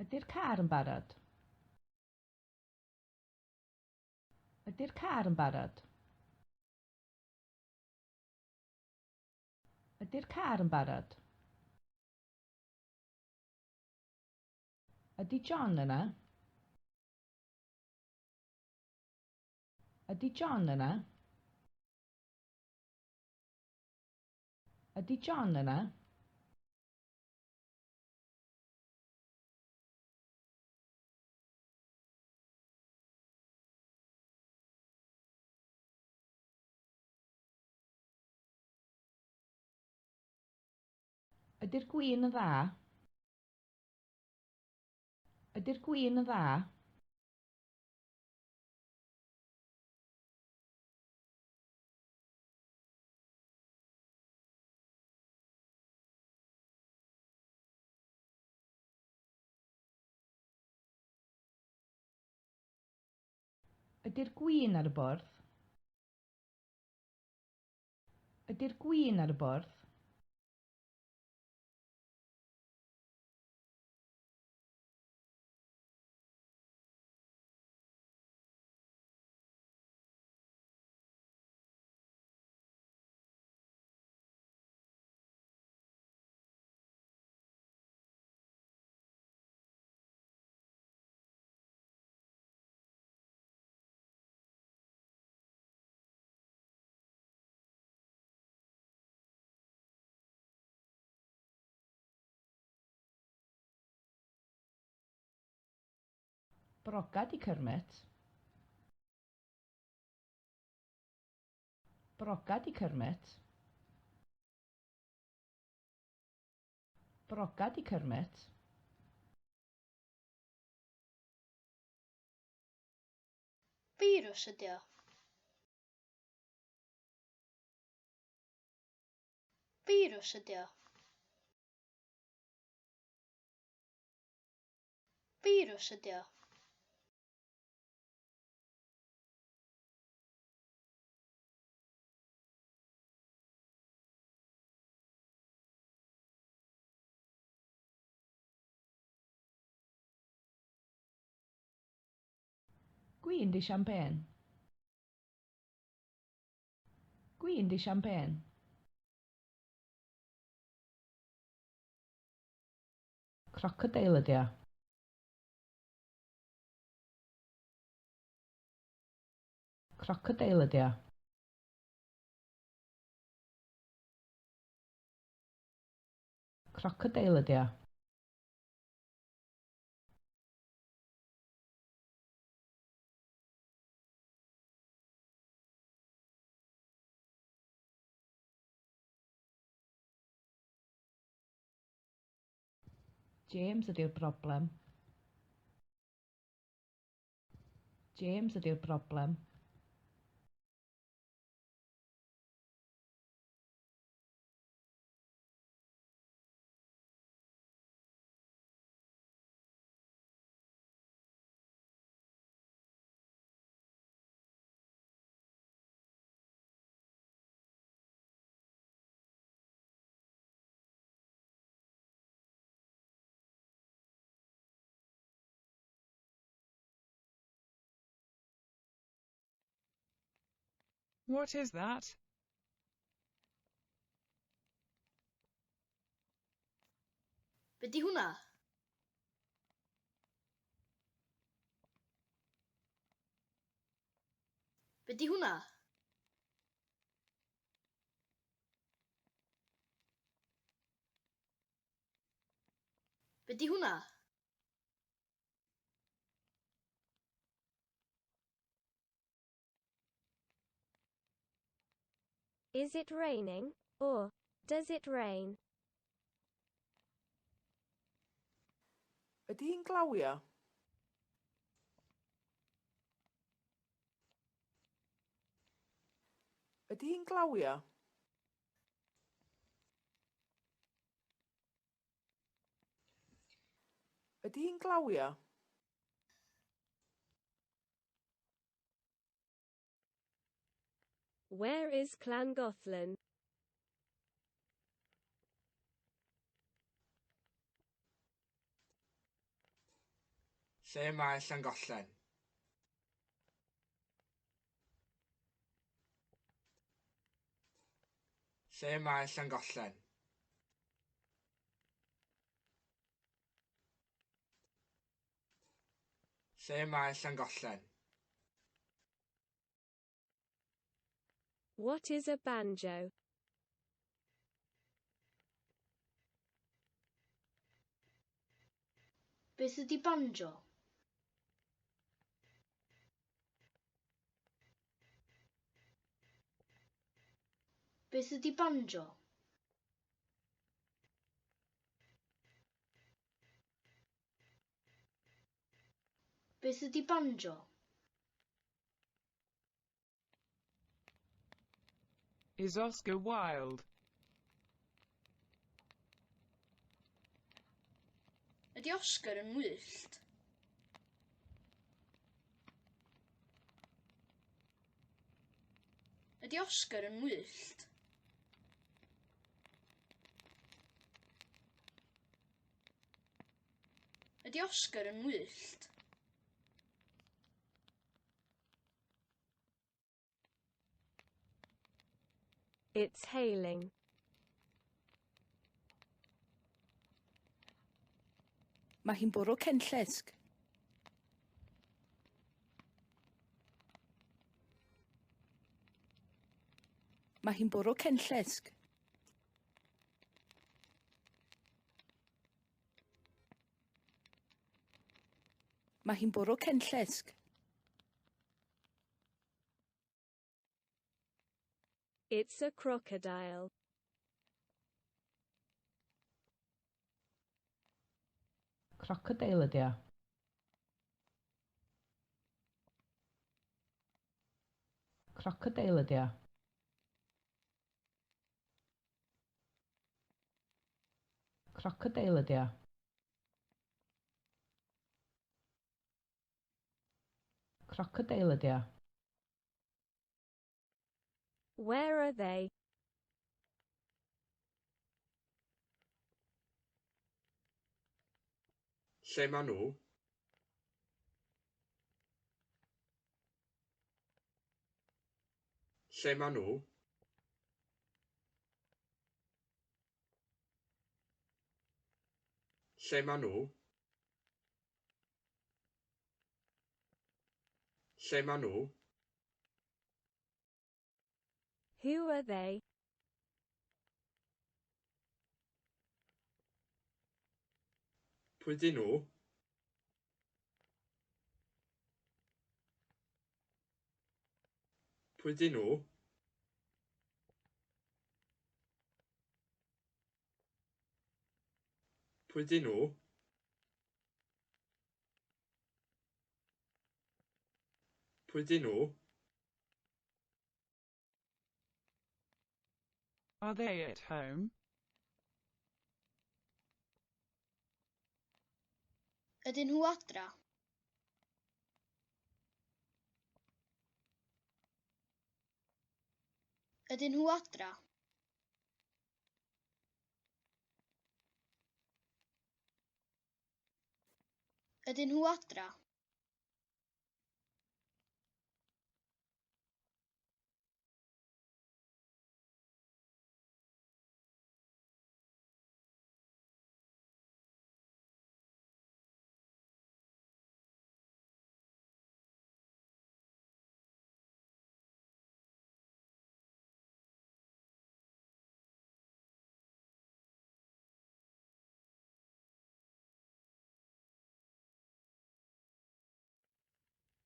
Ydy'r car yn barod? Ydy'r car yn barod? Ydy'r car yn barod? Ydy John yna? Ydy John yna? Ydy John yna? Ydy'r gwin yn dda? Ydy'r gwin yn dda? Ydy'r gwin ar y bwrdd? Ydy'r gwin ar y bwrdd? Broga 'di Kermit. Broga 'di Kermit. Broga 'di Kermit. Feirws ydy o. Feirws ydy o. Feirws ydy o. Gwin 'di siampên. Gwin 'di siampên. Crocodeil ydy o. Crocodeil ydy o. Crocodeil ydy o. James ydy'r broblem. James ydy'r broblem. What is that? Be di hwnna? Be di hwnna? Be di hwnna? Is it raining, or does it rain? Ydy hi'n glawio? Ydy hi'n glawio? Ydy hi'n glawio? Where is Llangollen? Lle mae Llangollen? Lle mae Llangollen? Lle mae Llangollen? What is a banjo? Beth ydy banjo? Beth ydy banjo? Beth ydy banjo? Is Oscar Wilde? Ydy Oscar yn wyllt? Ydy Oscar yn wyllt? Ydy Oscar yn wyllt? It's hailing. Mae hi'n bwrw cenllysg. Mae hi'n bwrw cenllysg. Mae hi'n bwrw cenllysg. It's a crocodile. Crocodeil ydy o. Crocodeil ydy o. Crocodeil ydy o. Crocodeil ydy o. Where are they? Lle maen nhw? Lle maen nhw? Lle maen nhw? Lle maen nhw? Who are they? Pwy dyn nhw? Pwy dyn nhw? Pwy dyn nhw? Pwy dyn nhw? Are they at home? Ydyn nhw adra? Ydyn nhw adra? Ydyn nhw adra?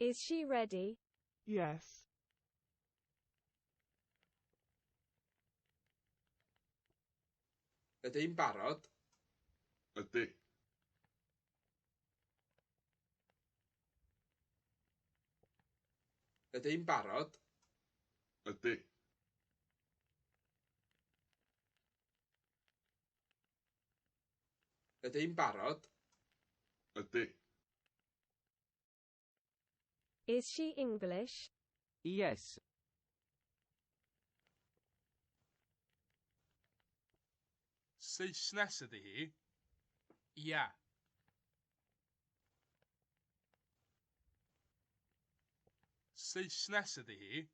Is she ready? Yes. Ydy hi'n barod? Ydy. Ydy hi'n barod? Ydy. Ydy hi'n barod? Ydy. Is she English? Yes. Saesnes ydy hi. Ia. Saesnes ydy hi?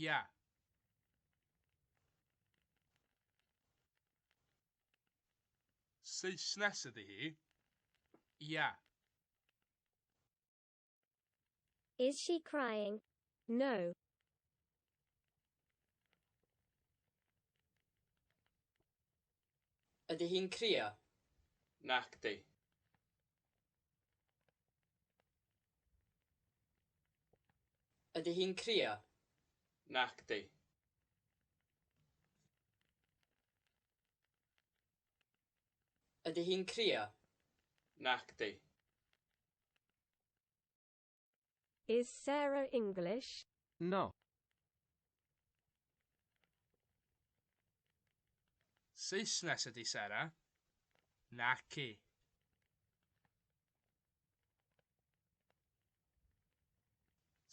Ia. Saesnes ydy hi? Ia. Is she crying? No. Ydy hi'n crio? Nacdi. Ydy hi'n crio? Nacdi. Ydy hi'n crio? Nacdi. Is Sarah English? No. Saesnes ydy Sara? Naci.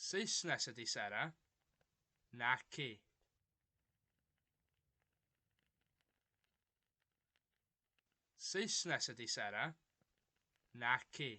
Saesnes ydy Sara? Naci. Saesnes ydy Sara? Naci.